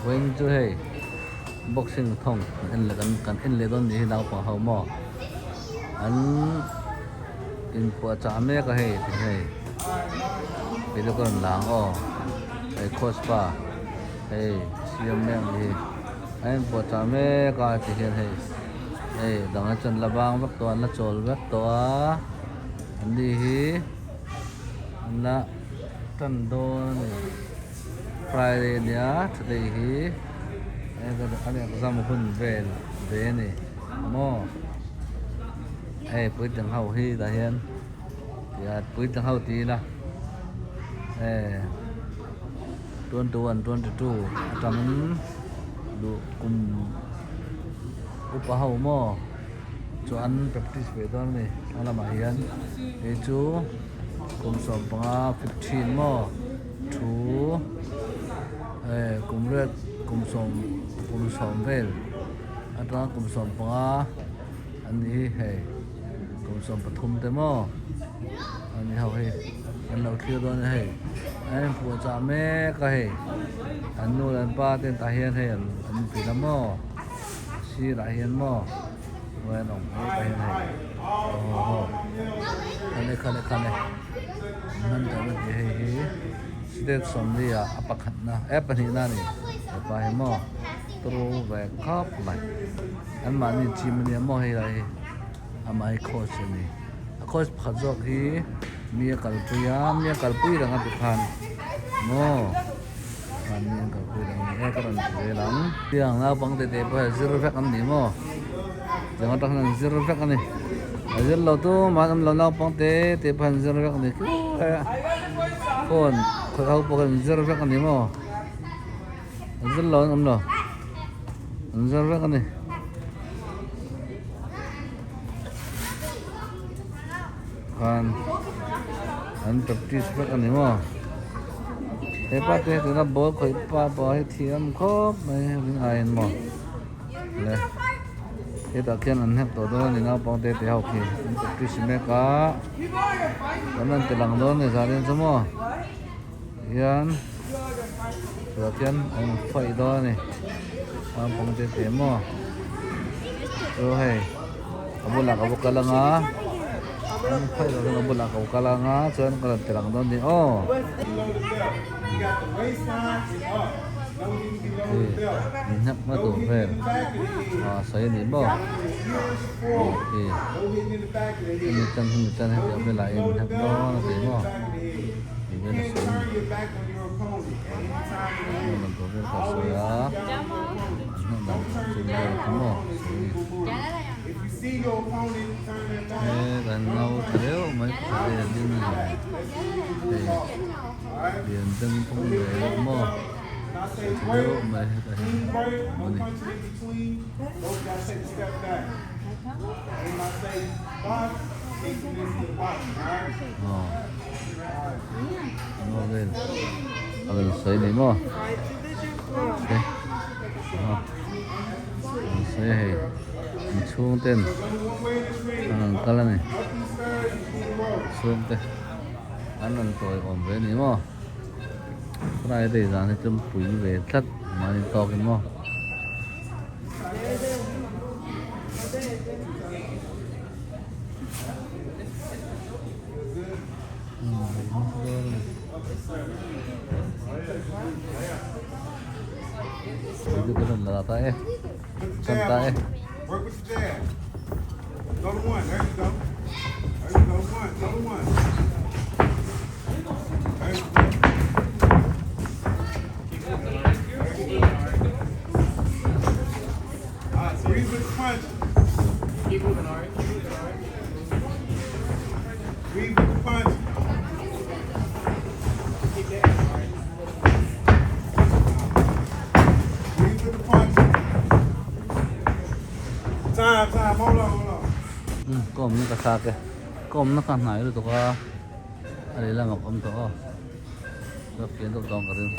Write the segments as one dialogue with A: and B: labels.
A: Vawiin chu hei boxing thawng kan en leh kan en leh dawn nih hi naupang ho maw an inpuahchah mek a hei ti hei video ka rawn la ang aw hei coach pa hei siam mek a nih hi an inpuahchah mek a ti hian hei hei dang hi chuan la bang vek tawh a an la chawl vek tawh a an ni hi an la tan dawn a ni. Friday a nia today hi an exam hun vel ve a ni maw hei puitling ho hi tah hian puitling ho ti ila eh 21 22 atangin duh kum upa ho maw chu an practice ve dawn a ni a lamah hian hei chu kum 15 15 maw. Thu eh kum riat kum sawm vel atanga kum 15 an ni hi hei kum 13 te maw an ni ho hi an lo thlir dawn a hei an inpuahchah mek a hei an nu leh an pa te tah hian hei an vil a maw sirah hian maw an awm mek a hian hei aw haw khale khale khale. Hman tawh na tih hei hi state sawmli ah a pakhat na eh pahnih na a ni hepa hi maw turu ve khawp mai an mahni team a nia maw hei lai hi amah hi coach a ni a coach pakhat zawk hi mi a kalpui a mi a kalpui reng a tikhan maw mahni an kalpui reng a ni e ka rawn ti zel ang tiang naupang te te pawh hi zir vek an ni maw. Tiang atang hian an zir vek a ni. A zir lo tu mah an awm lo naupang te te pawh hian an zir vek a ni tluai a. Phone khawih ho pawh hian an zir vek a ni maw? A zir lo an awm lo. An zir vek a ni. Khan an practice vek a ni maw? Hepa te tuna ball khawih pa pawh hi thiam khawp mai ring aiin maw? Le hetah khian an hnek tawh dawn a ni naupang te te ho khi an practice mek a kan rawn ti lang dawn a ni zan chu maw hian tah khian an fight dawn a ni naupang te te maw chu hei a bulah ka va kal anga an fight loh chuan a bulah ka va kal anga chuan ka rawn ti lang dawn a ni aw. Inhnek hma tur vel a sawi a ni maw khi hemi tan hemi tan hetiang velah inhnek dawn a ti maw tih vel a sawi a ni hemi tur vel kha a sawi a inhnek dan tur chu vel kha maw a sawi a ni he kan nau tha deuh mai pakhat hei a ding a ni hei. Lian dang phawng ve deuh maw tha deuh mai hetah hian a awm a ni. Aw maw vel a rawn sawi ni maw te aw rawn sawi a hei mi chhung ten an rawn kal a ni chhung te. An rawn tawi awm ve ni maw? Friday zan hi chu pui ve tlat mahni tawk in maw? Ta e chan ta e. Ka awmna ka thlak e ka awmna ka hnai lutuk a a lehlam ah ka awm tawh aw ka pian deuh dawn ka ring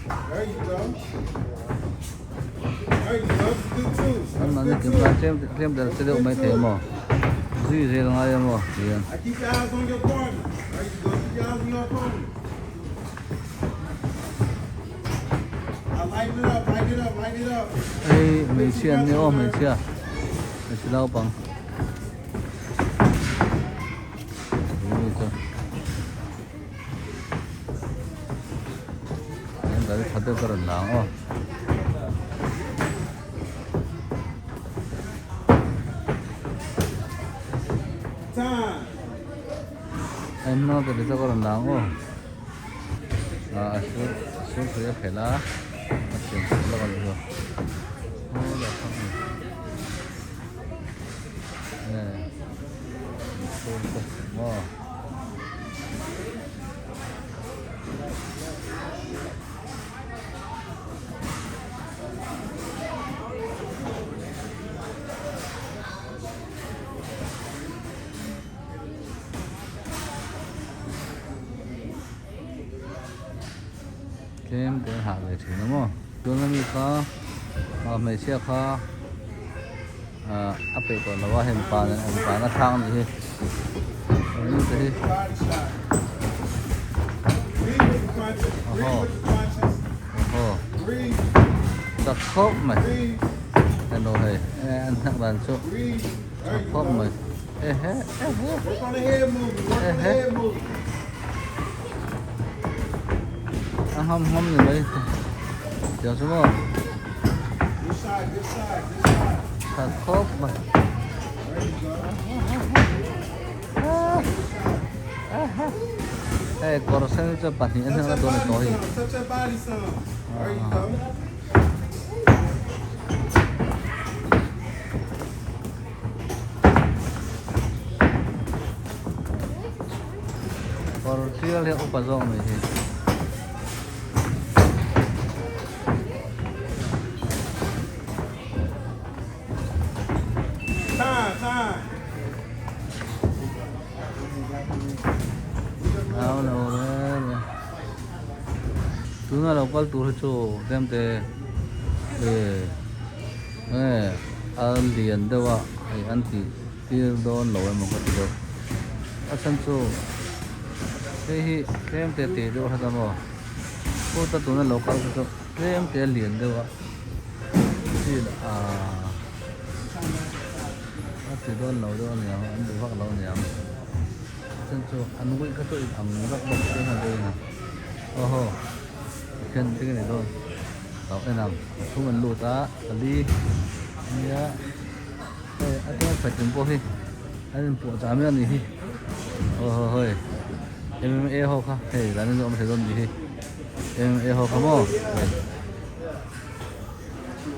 A: An mahni kim tan tlem tlem tel che deuh mai thei maw zui zel ngai a maw ti an. Hei hmeichhia an ni aw hmeichhia hmeichhe naupang. Tha deuh ka rawn lang aw. En hma ka ti ka rawn lang aw. A sur a sur pui a phelh a a siam sak lawk a nih chu. Aw dah thak ni. Nge chhung te maw. Tlem te an hah ve thin a maw tuna mi kha ah hmeichhia kha ah a peih tawh lo a heng pa nen awm tan a thlak a nih hi eng te hi aw aw chak khawp mai eno hei an hnak dan chu chak khawp mai ehe ehe ehe a ngam ngam ni mai tiang chu maw chak khawp mai hei kawr sen chu pahnih a hneng a dawn a tawh hei. Kawr tial hi a upa zawk mai hi. Lau lo reng reng. Tuna lo kal tur hi chu tlem te eh nge a lian deuh a hei an tih tir dawn lo emaw ka ti deuh a chhan chu hei hi tlem te tih deuh hrat a maw khuta tuna lo kal te chu tlem te a lian deuh a chin ah a ti dawn lo deuh a niang an duh vak lo a niang a chhan chu an nguih kha chu in ang vak bawk si a hna aw haw khian eng a ni dawn lo en ang pathum an lut a pali ania hei a tuna fatin pawh hi an inpuah chah mek a nih hi aw haw hawi M_M_A ho kha hei zan in awm thei dawn nih hi M_M_A ho kha maw hei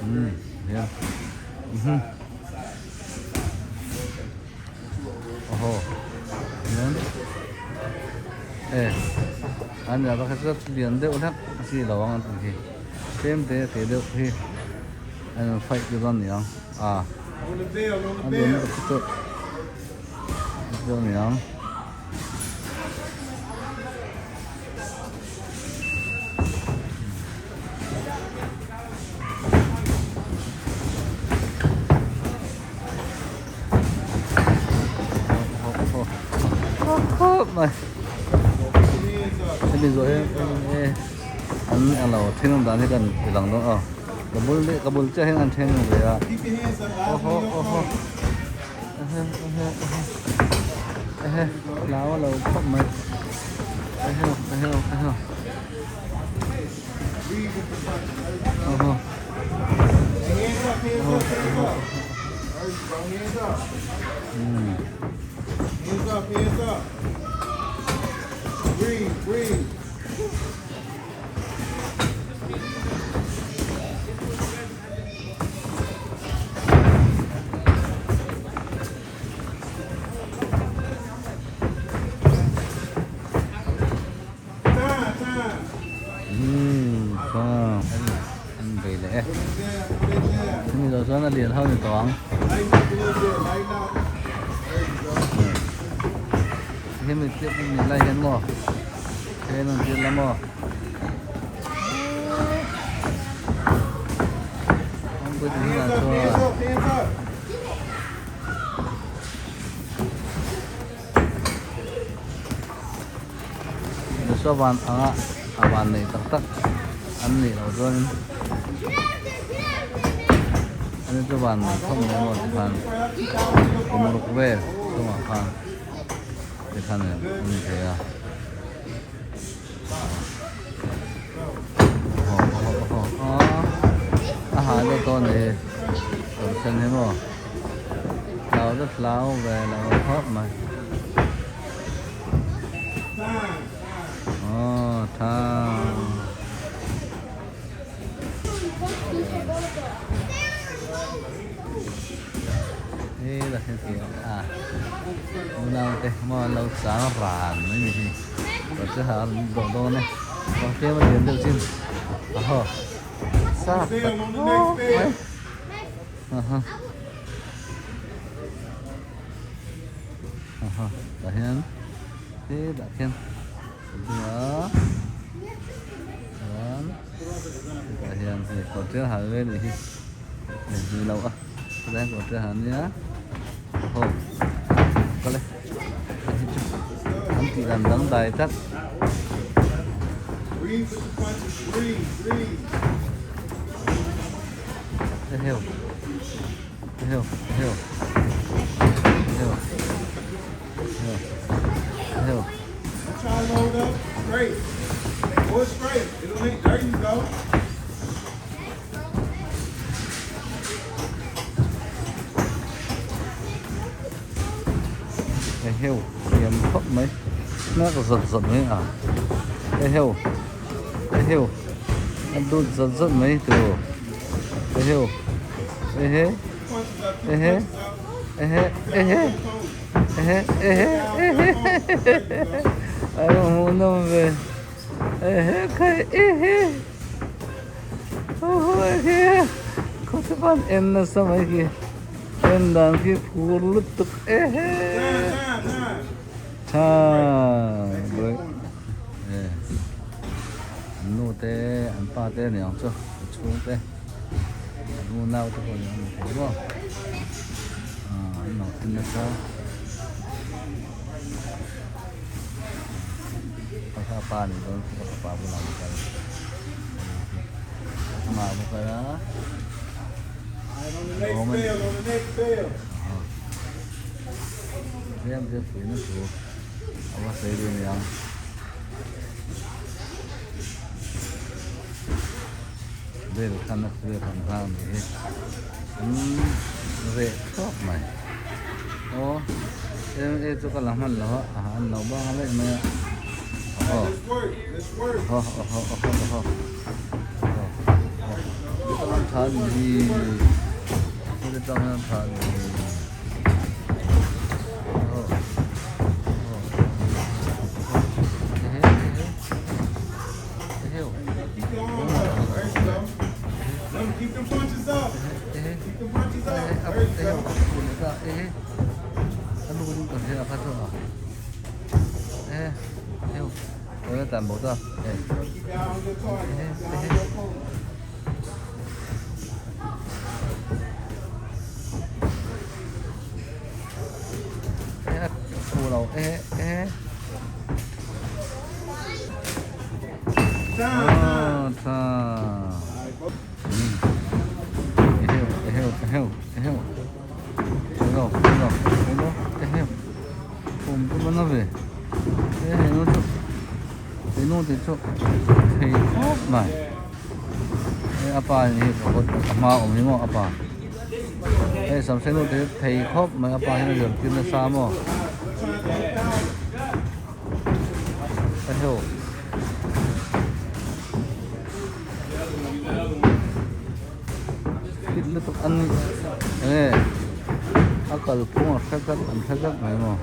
A: umm hian mhm aw haw hian e an nia pakhat chu lian deuh hlek a chi lo ang an tih hi tlem te a tih deuh hi an rawn fight tir dawn a ni ang a a dun pakhat chu a ti dawn a ni ang. Khawp mai hemi zawh hi enge an englo then awm dan hi kan ti lang dawn aw ka bul leh ka bul chiah hian an then ve a aw haw aw haw ehe ehe ehe ehe hlau a lo khawp mai ehe ehe ehe aw haw Umm chuan an bei leh e chumi zawh chuan a lian ho ni tawh ang hemi clip ni lai hian maw he an rawn tir la maw. Puitling ah chuan. Isua van anga a van nei tak tak an nih loh chuanin ani chu van nei khawp mai maw tikhan kum ruk vel chungah khan tikhan an ni thei a. A ha deuh tawh a ni kawr sen hi maw hlau deuh hlau ve lo khawp mai aw tha. Hei la heti a naute maw an lo chang ran mai ni hi kawr chu ha an dawh dawn e kawr tlem a lian deuh chin a haw chak tak khawp mai aha aha tah hian hetah khian an ding a chuan hetah hian hei kawr tlem a ha ve a nih hi. Ni lo a helai kawr te han nia aw kal e hei chu an tih dan dangdai tlat. Eheu eheu eheu eheu eheu eheu. Eheu thiam khawp mai hnek zawt zawt mai a eheu eheu a dut zawt zawt mai tur eheu ehe ehe ehe ehe ehe ehe ehe a lo hmuhnawm ve ehe khai ehe. Khawte en nasa mai khi en dan khi phur lutuk ehe tha break e an nu te an pa te ni ang chu a chhung te an unau te pawh ni ang thei maw an lo en nasa a pa ni dawn chu ka pa bulah a kal. Amah bawk a awm a ni tlem te fuihna thu a va sawi ve mai ang. Vel khan a vel kan nghak a nih hi an reh thuak mai aw eng chu ka la hman lo a an lo bang a daih mai a. Aw aw aw aw aw aw tha ni hi tang hian tha ni aw Thei khawp mai hei a pa hi a hma awm hi maw a pa hei samsei nu te hi thei khawp mai a pa hian a zirtir nasa maw eheu. Fit lutuk an ni enge a kalphung a hre vek an hre vek mai maw.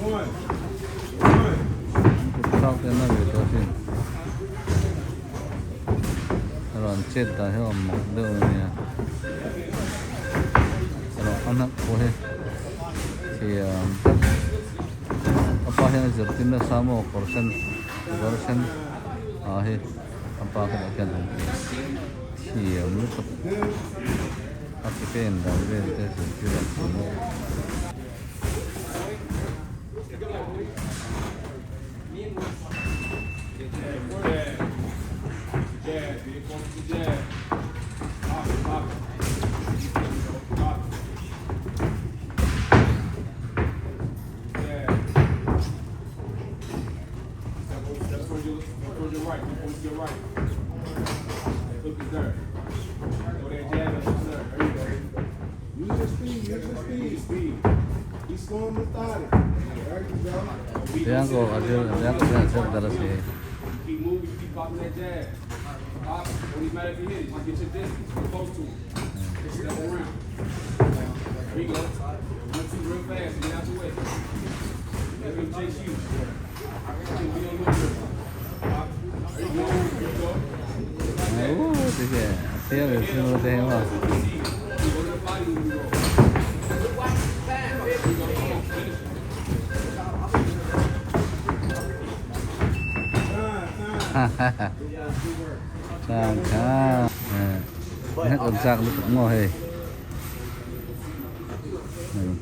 A: An kut thlak te an la ve tawh asin rawn chet dan hi a awm mak deuh a nia erawh a hnak pawh hi thiam tak a pa hian a zirtir nasa maw kawr sen kawr sen ah hi. A pa kha khian an thiam lutuk a ke pen dan vel te zirtir an tum a. Bianco a zir Bianco hian a zir dar a si. Chak lutuk maw hei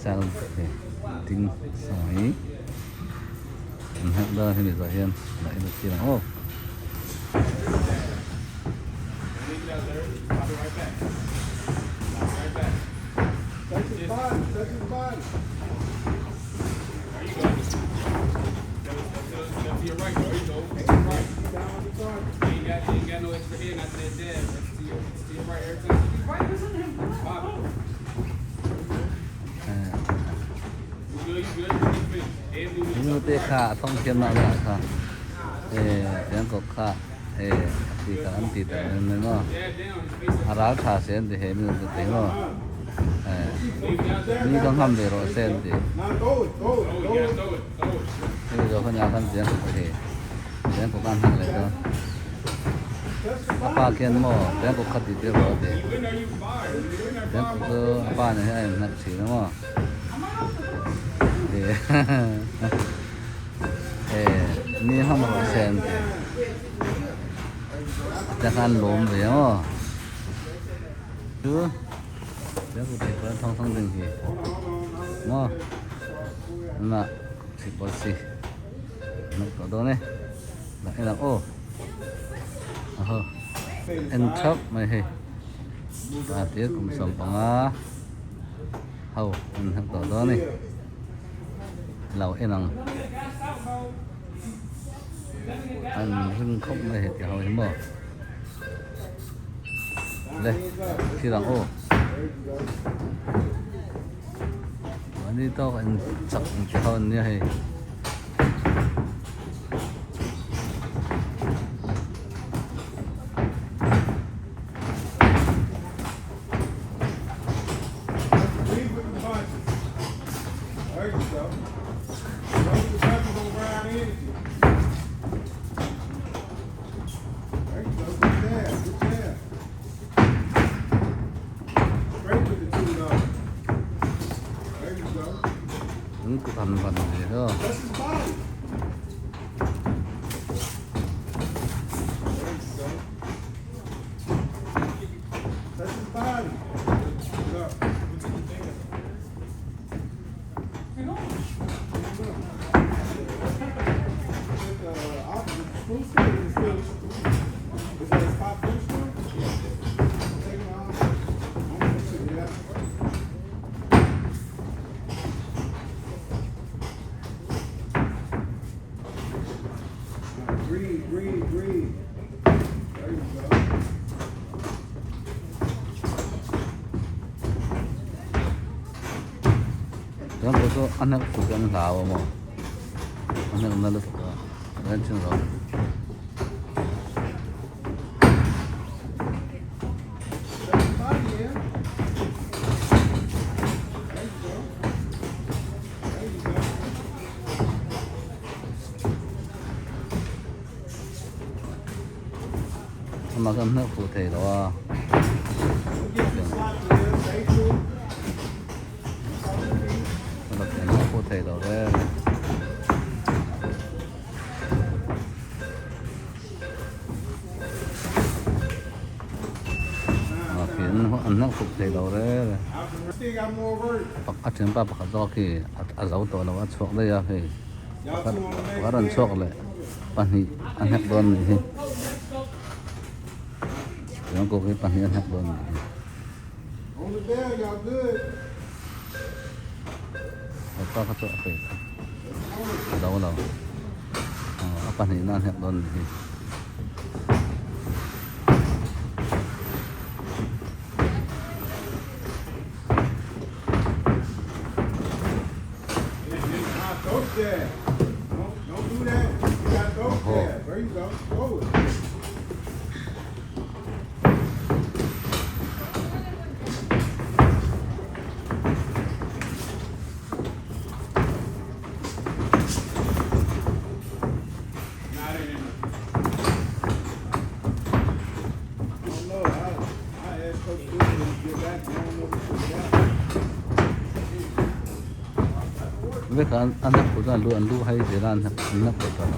A: chak lutuk hei ding sawi. An herh dawn a hemi zawh hian lah ila thlir ang aw. Nu te kha a thawng thiam nak deuh ah kha tiang kawp kha a ti kha an ti ta mai mai maw a ral tha se an ti he mi te maw mi ka ngam ve rawh se an ti hemi zawh khan ah khan tiang kawp a he tiang kawp an hman leh dawn a pa khian maw tiang kawp kha ti tir rawh a ti tiang kawp chu a pa nen hian a inhnak thin a maw. Mi hmang rawh se an ti te khan lawm ve maw chu thang thang ding hi maw na chhip bawk si nak tawh dawn e lah en ang aw en thap mai hei a tir kum 15. Ho an hak tawh dawn a ni. Lo en ang. An ring khawp mai heti ho hi maw. Le thil ang aw. Mahni tawk in chak ang chi ho an nia hei. Chuan pawh chu a hnek tuk an hlau a maw a hnek na lutuk a en chin rawh. Amah kha hnek fuh thei lo a. Hnek fuh thei lo reng. an hnek fuh thei lo reng reng. A thianpa pakhat zawk khi a zo tawh lo a chhuak daih a hei pakhat a rawn chhuak leh pahnih a hnek dawn a nih hi Jungkook hi pahnih a hnek dawn a nih hi. Hepa kha chu a peih a zo lo a pahnihna a hnek dawn a nih hi. Vek a an hnek pawh chuan an lu hai zel a an hnek pawh chuan.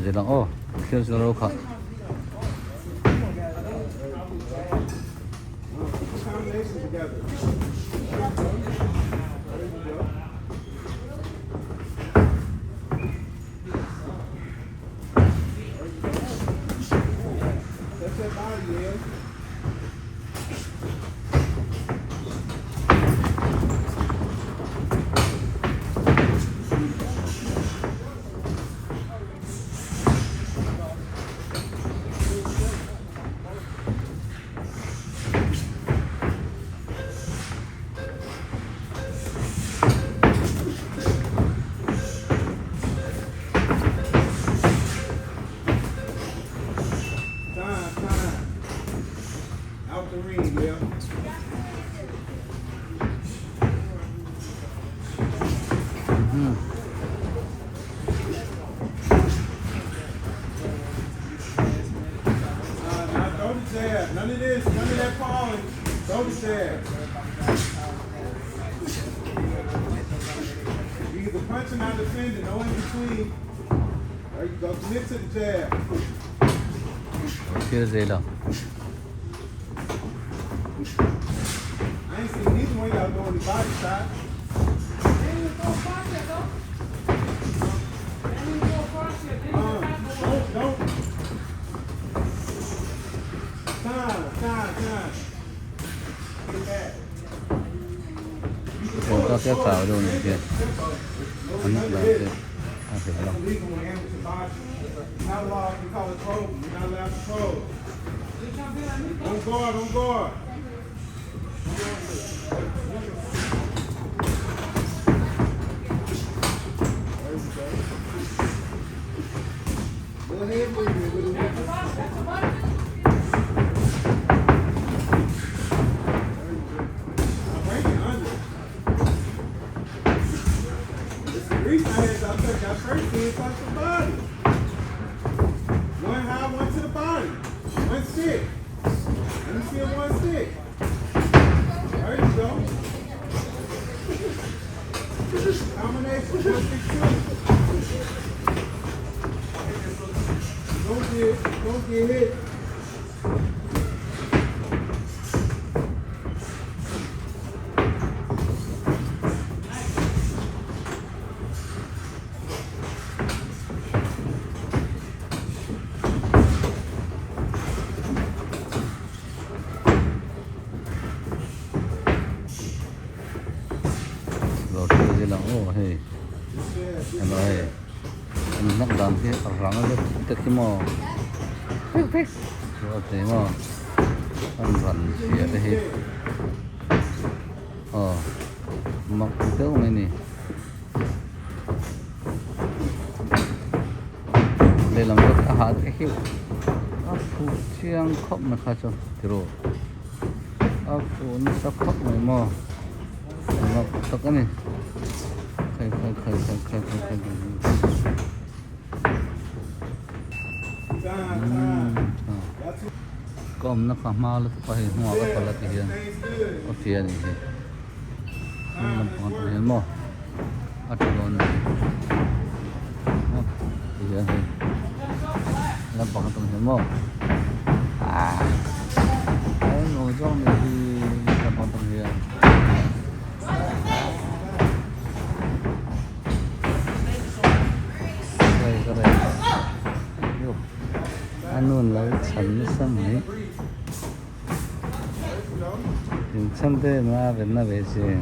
A: Zela aw thil zir ro kha. Thil zel a. Engka te chau deuh nih hian an dan te a hreh lo. Lo thil zil ang aw hei hello hei an hnak dan hi a rang a te khi maw chu a ti maw an ran zia te hi aw mak deuh mai a ni lehlam zawk a hah te hi a fuh chiang khawp mai kha chu tiraw. A fuh nasa khawp mai maw mak tak a ni. Khai khai khai khai khai khai khai Ka awmna ka hma lutuk a hei hnungah ka kal a ti hian ka fia a nih hi hnung lampang atang hian maw a tha dawn a ni maw ti hian hei lampang atang hian maw ah a englo zawng a nih hi lampang atang hian. A nun lo chhan nasa mai inchhan te na ve na ve chin.